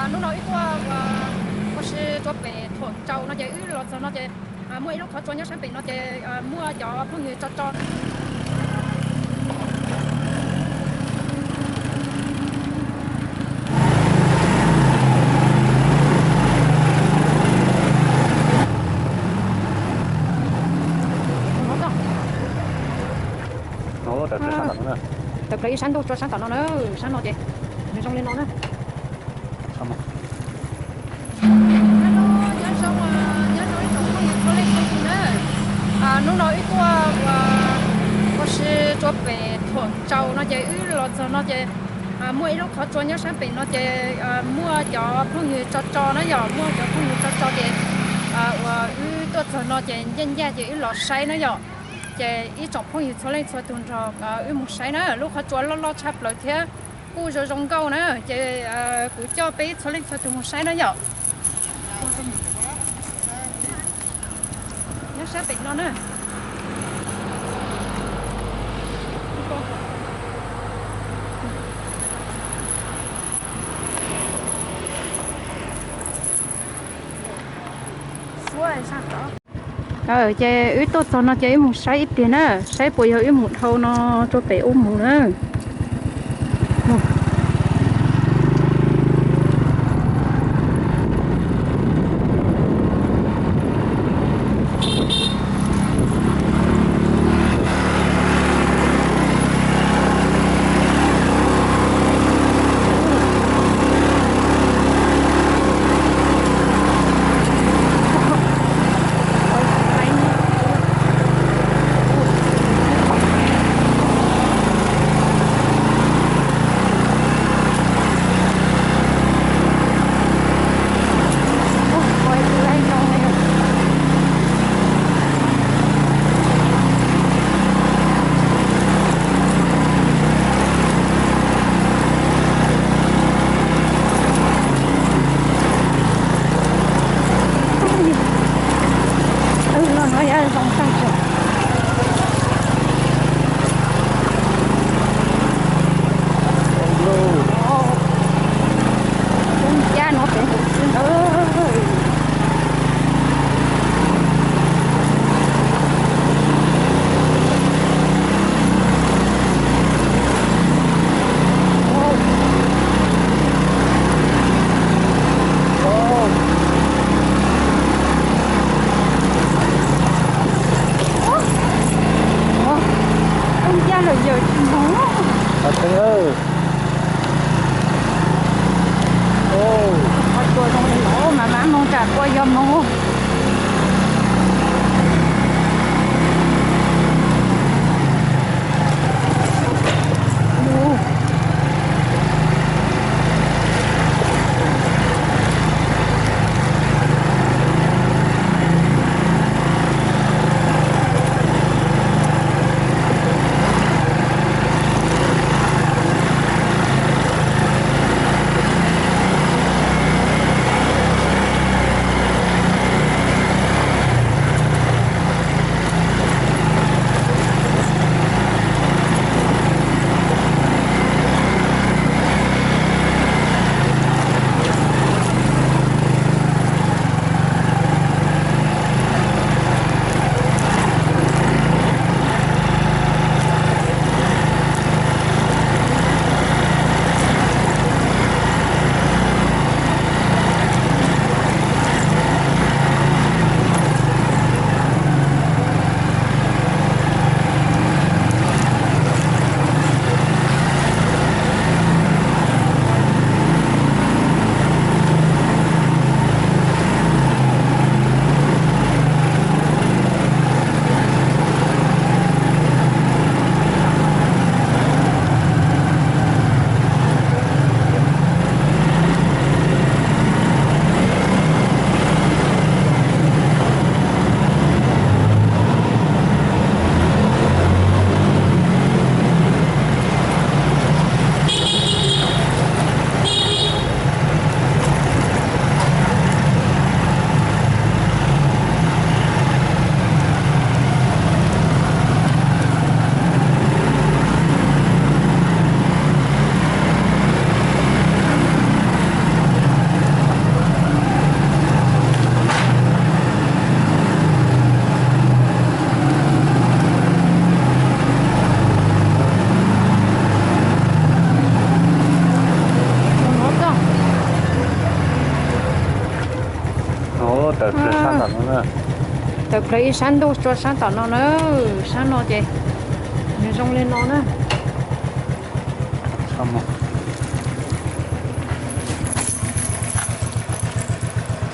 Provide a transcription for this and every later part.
Hnub no wb tuaj ua si rau pem Thuam Tsau no ces wb los txog no ces muaj ib lub qhov tsua nyob sab pem no ces muaj cov phooj ywg tso tso. Tawm plaws ib sab ntuj tso sab tom no na, sab no ces nws zoo li no na. Nyob zoo, nyob zoo ib tsoom phooj ywg txhua leej txhua tus na. Hnub no wb tuaj ua si rau pem Thuam Tsau no ces wb los txog no ces muaj ib lub qhov tsua nyob sab pem no ces muaj cov phooj ywg tso tso na yom, muaj cov phooj ywg tso tso ces uas wb tuaj txog no ces ncaj ncaj ces wb los saib na yom. Ces ib tsoom phooj ywg txhua leej txhua tus nrog wb mus saib na, lub qhov tsua loj loj tshaj plaws thiab kuj zoo zoo nkauj na, ces kuv coj peb txhua leej txhua tus mus saib na yom. Nyob sab pem no na. Ces wb tuaj txog no ces wb mus saib ib pliag na, saib puas yog wb mus dhau no rau pem ub mus na. Los no yog zoo tag tsev. Coob cab no pem hauv xwb ntawd. Ua, ua, ua ncaj lawm yawm tsis moog. Qhov tsua zoo li no mas mam moog tsam kua yog moog. Tawm plaws sab tom no na. Tawm plaws ib sab ntuj tsuas sab tom no na. Sab no ces nws zoo li no na.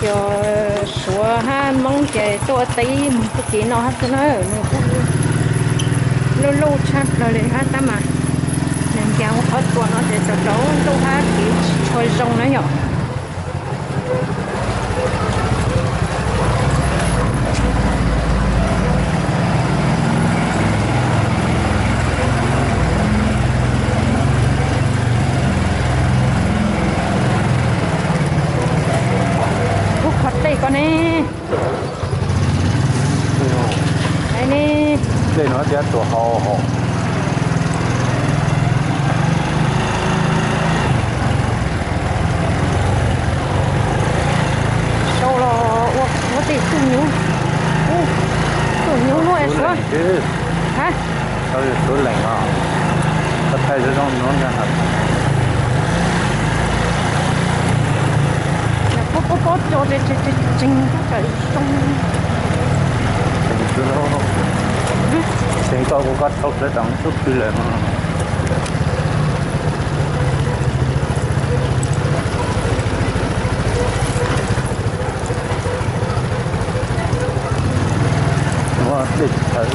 Cov Suav hab Moob ces tuaj teb moog txuj kev no hab xwb na, nwg kuj luj luj tshaj plawg li hab tab mas nwg nkaag ua qhov tsua no ces rau rau ntuj hab kev tsis tshua zoo na yom. Ub, qhov dlej ko ne. Dlej no tias tuam hau hos. Sau los ua ua tej tug nyuj, tug nyuj nuav es Suav. Ha, Suav lees os. Tau thaij zoo zoo nuav ntag. Pob pob pob cua tseem tseem tseem tseem zoo. Tseem koj kuv koj thau sawv tsees tub twg lawm mas. Nuav dlej tshawv,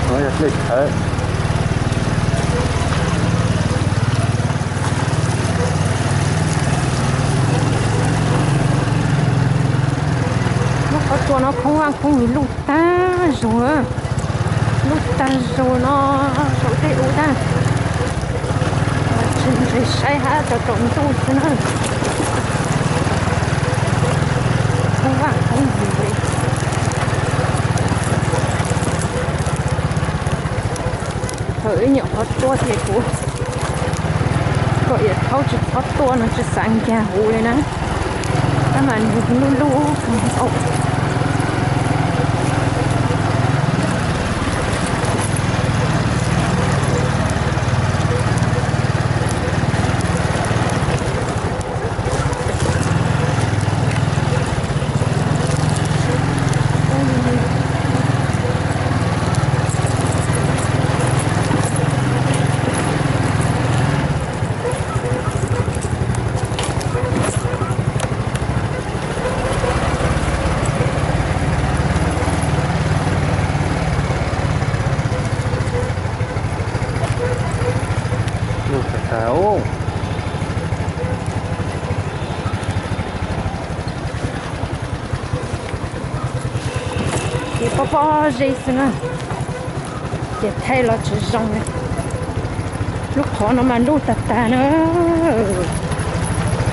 nuav yog dlej tshawv. Lub qhov tsua no khoob vaj khoob ntug, luj tag zog, luj tag zog no, saum tej ub tag. Tsis ntseg saib hab rau tsaus ntuj xwb na. Khoob vaj khoob ntug li. Thaum ib nyuam qhov tsua ces kuv kom yawm thaub tsis txhob tuaj no tsis xav nkaag huv li na. Tab mas nws lub lub ntau. Luj tag tag. Ces pob pob zeb xwb na, ces thaij los tsis zoo li. Lub qhov no mas luj tag tag na,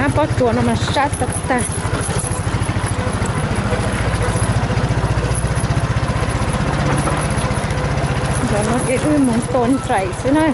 hab pob tsuas no mas sab tag tag. Ntawm no ces wb mus tua nraim xwb na.